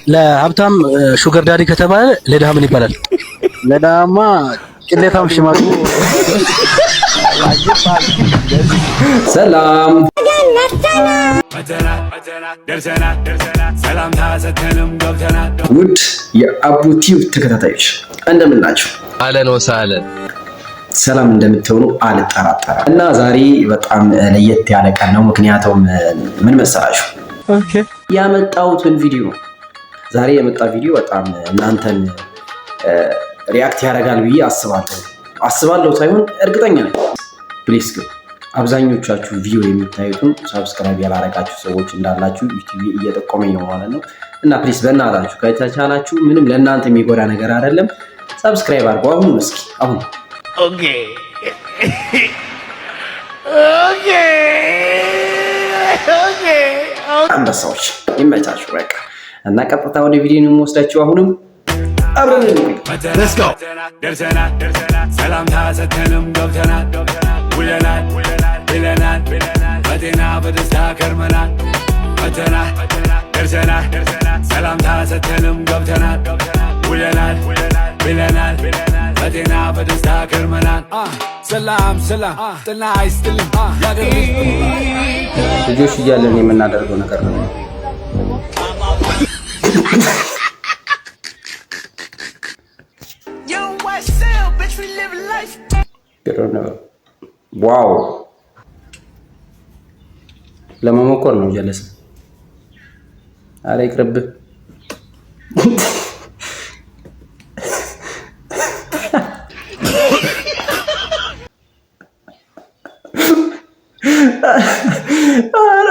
ለሀብታም sugar daddy ከተባለ ለድሃ ምን ይባላል? ለድሃማ ቅሌታም ሽማግሌ። ሰላም። ውድ የአቡ ቲዩብ ተከታታዮች፣ እንደምን ናችሁ? አለን ወሳለን። ሰላም እንደምትሆኑ አልጠራጠርም። እና ዛሬ በጣም ለየት ያለ ቀን ነው። ምክንያቱም ምን መሰላችሁ? ያመጣሁትን ቪዲዮ፣ ዛሬ የመጣ ቪዲዮ በጣም እናንተን react ያደርጋል ብዬ አስባለሁ። አስባለሁ ሳይሆን እርግጠኛ ነኝ። Please ግን አብዛኞቻችሁ ቪዲዮ የምታዩትን subscribe ያላረጋችሁ ሰዎች እንዳላችሁ ዩቲዩብ እየጠቆመኝ ነው ማለት ነው። እና please በእናታችሁ ከተቻላችሁ ምንም ለእናንተ የሚጎዳ ነገር አይደለም። Subscribe አድርጉ። አሁን እስኪ አሁን። አንበሳዎች ይመቻችሁ። በቃ እና ቀጥታ ወደ ቪዲዮ ነው የምወስዳችሁ። አሁንም አብረን እንቆይ። ደርሰናል፣ ሰላምታ ሰተንም ገብተናል፣ ውለናል ብለናል፣ በጤና በደስታ ከርመናል። መተናል፣ ደርሰናል፣ ሰላምታ ሰተንም ገብተናል፣ ውለናል ብለናል፣ በጤና በደስታ ከርመናል። ሰላም ሰላም፣ ጤና ይስጥልኝ ያገር ልጆች እያለን የምናደርገው ነገር ነው። YSL, bitch, we live life. Wow፣ ለመሞከር ነው ጀለስ። አረ ይቅርብህ። ኧረ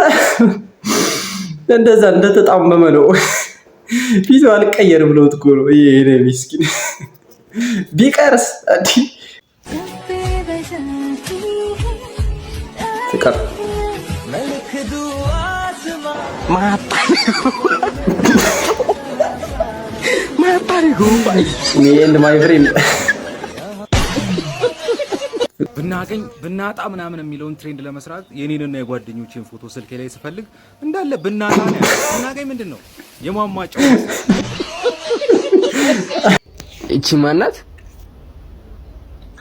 እንደዛ እንደተጣመመ ነው ፊቱ፣ አልቀየር ብሎት እኮ ነው። ይሄ ምስኪን ቢቀርስ እንዲህ ፍቅር። Me and my friend. ብናገኝ ብናጣ ምናምን የሚለውን trend ለመስራት የኔንና የጓደኞቼን ፎቶ ስልኬ ላይ ስፈልግ እንዳለ ብናጣ ነው ያለው። ብናገኝ ምንድን ነው የሟሟጫው? እቺ ማናት?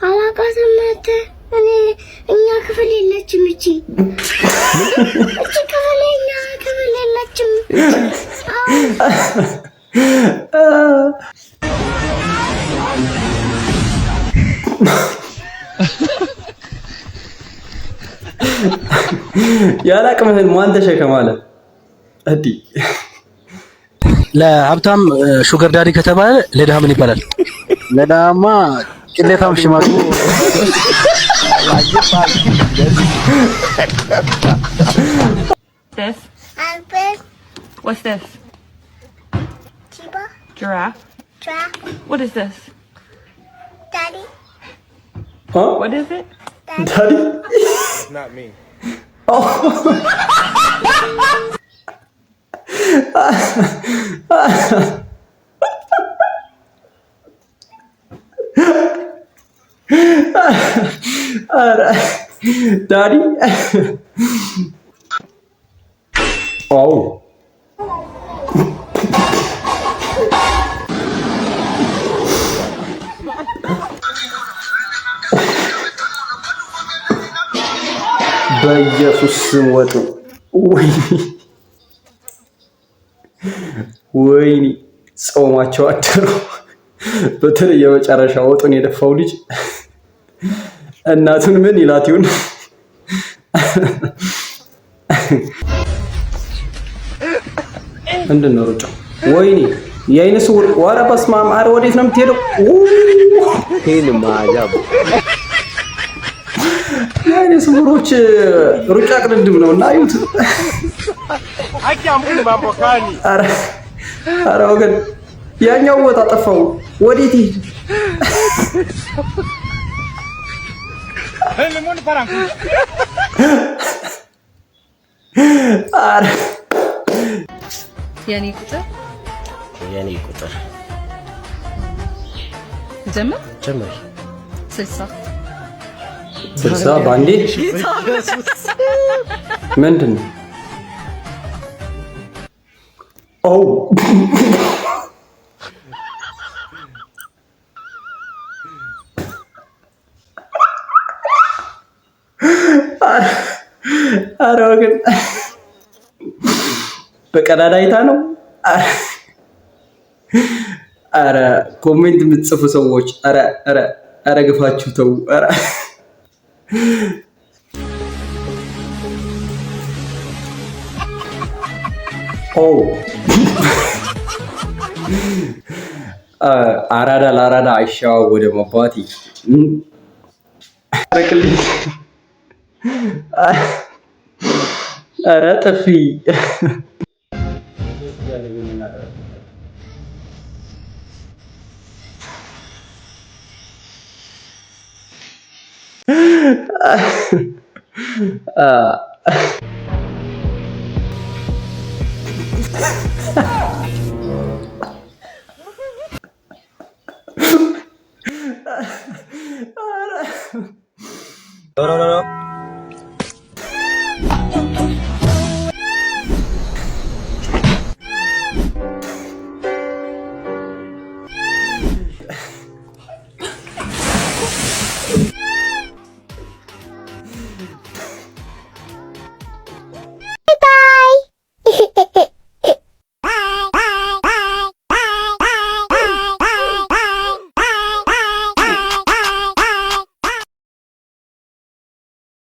አላውቃትም። እኔ እኛ ክፍል የለችም። እቺ ክፍል እኛ ክፍል የለችም። አዎ። ያላቅምህን ማን ተሸከም አለ? እንዲህ ለሀብታም sugar daddy ከተባለ ለድሃ ምን ይባላል? ለድሃማ ቅሌታም ሽማግሌ። This? Albert. What's this? Chiba. Giraffe. Giraffe. What is this? Daddy. Huh? What is it? Daddy. Not me. Oh. ኧረ daddy፣ oh። በኢየሱስ ስም ወጡ። ወይኔ ወይኔ፣ ጾማቸው አደሩ። በተለይ የመጨረሻ ወጡን የደፋው ልጅ እናቱን ምን ይላት ይሁን? ምንድን ነው ሩጫው? ወይኔ የአይነ ስውር! ኧረ በስመ አብ! ኧረ ወዴት ነው የምትሄደው? የአይነ ስውሮች ሩጫ ቅድድም ነው እና አዩት። ኧረ ኧረ ወገን፣ ያኛው ቦታ ጠፋው። ወዴት ይሄድ? ኧረ የኔ ቁጥር። የኔ ቁጥር። ጀምር። ጀምሪ። 60። 60 በአንዴ ምንድን ነው? Oh. አረ ወገን በቀዳዳ አይታ ነው። አረ comment የምትጽፉ ሰዎች አረ አረ አረ ግፋችሁ ተው። አረ ኦ አራዳ ለአራዳ አይሸዋወድም አባቴ። ኧረ ጥፊ።